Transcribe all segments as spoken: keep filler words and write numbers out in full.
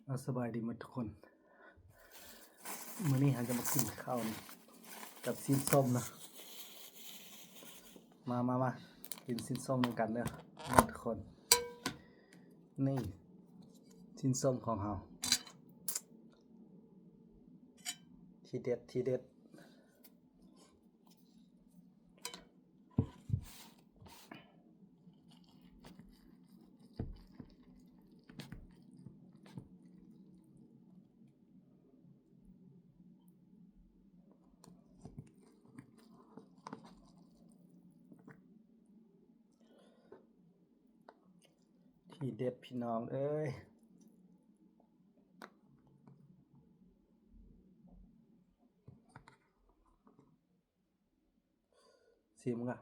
เอาสบายดีหมดทุกคน มื้อนี้เราจะมากินข้าวกับสิ้นส้มนะ มามามากินสิ้นส้มนำกันเด้อหมดทุกคน นี่ สิ้นส้มของเรา ทีเด็ด ทีเด็ด ทีเด็ดพี่น้องเอ้ย ชิมก่อน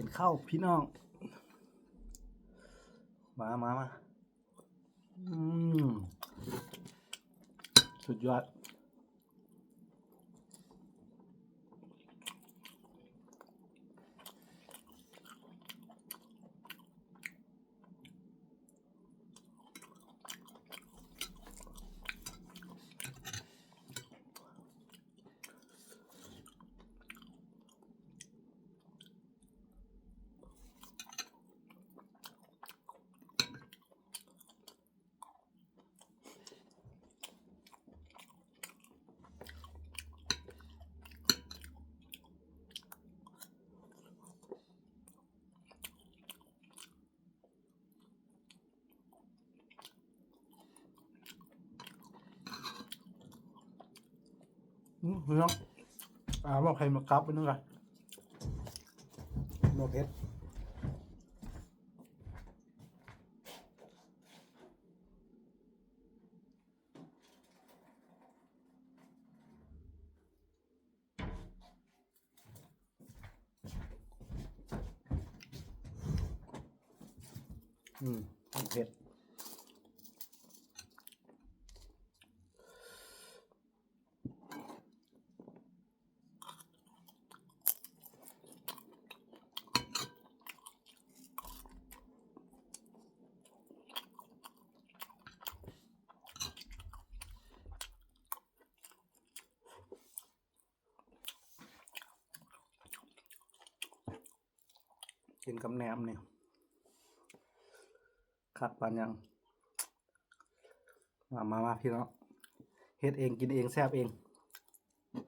กินข้าวพี่น้อง มามามา อืม สุดยอด อืมเนาะ อ่า บอกใครมากับไปนึงกัน โนเผ็ด อืม เผ็ด กินกับแหนมนี่ คักปานหยัง มา มา มา พี่น้อง เฮ็ดเอง กินเอง แซ่บเอง อื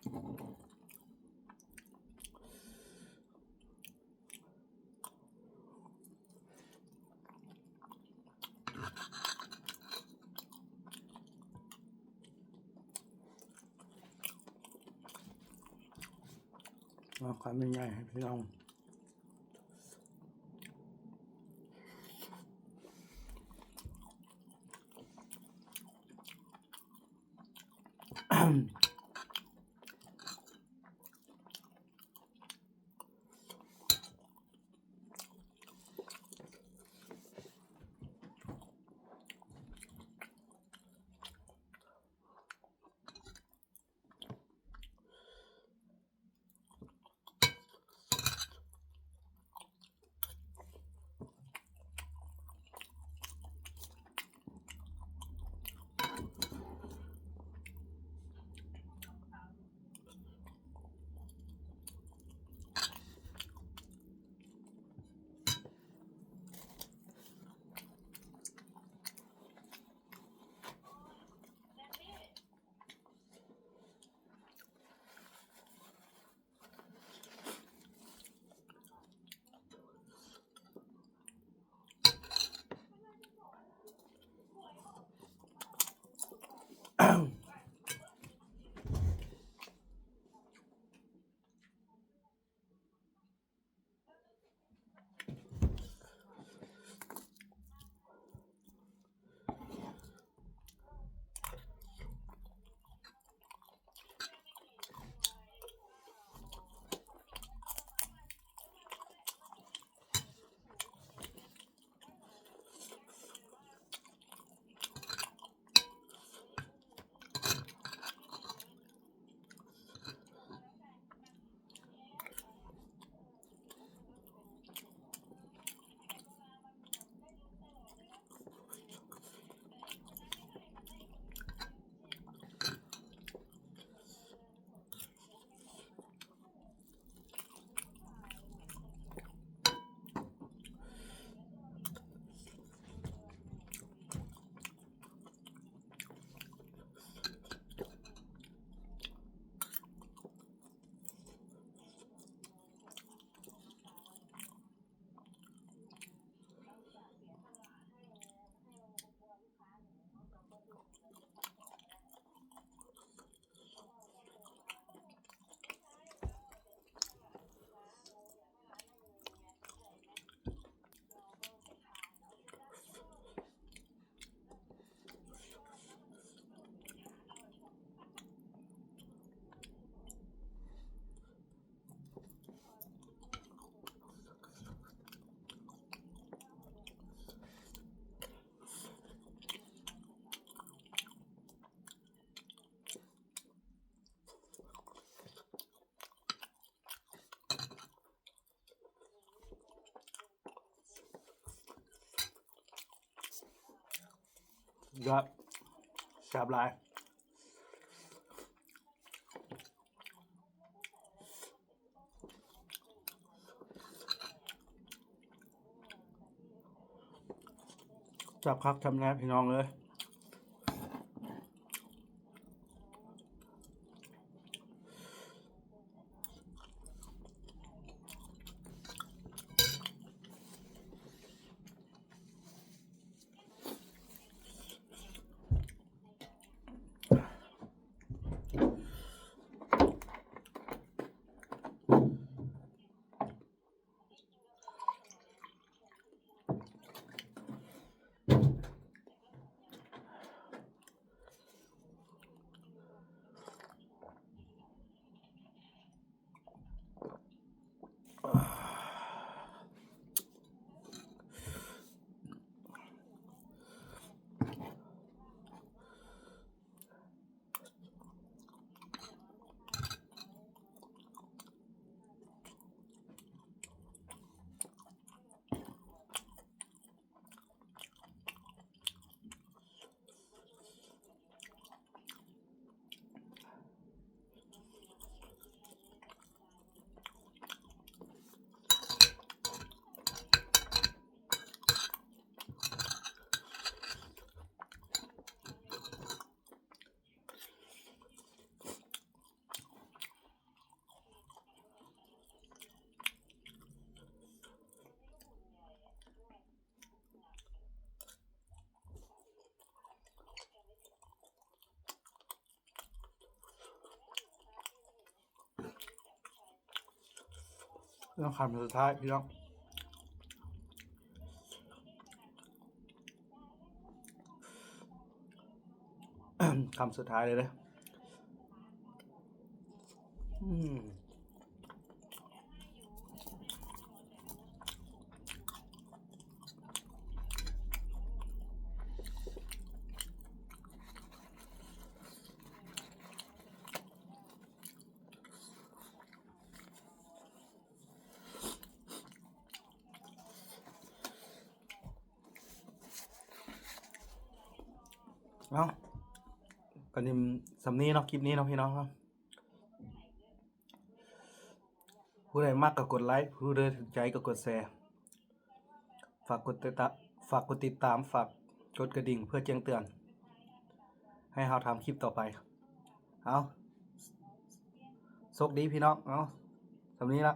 เอาคำใหญ่ๆให้พี่น้อง ยอด แซ่บหลาย แซ่บคักแซ่บแน่พี่น้องเอ้ย อื ต้องคำสุดท้ายพี่น้อง คำสุดท้ายเลยเด้ออืม เอา ก็นี่สำนี้เนาะ คลิปนี้เนาะพี่น้องเนาะ ผู้ใดมักก็กดไลค์ ผู้ใดถูกใจก็กดแชร์ ฝากกดติดตาม ฝากกดติดตาม ฝากกดกระดิ่งเพื่อแจ้งเตือน ให้เราทำคลิปต่อไป เอา โชคดีพี่น้อง เอา สำนี้ละ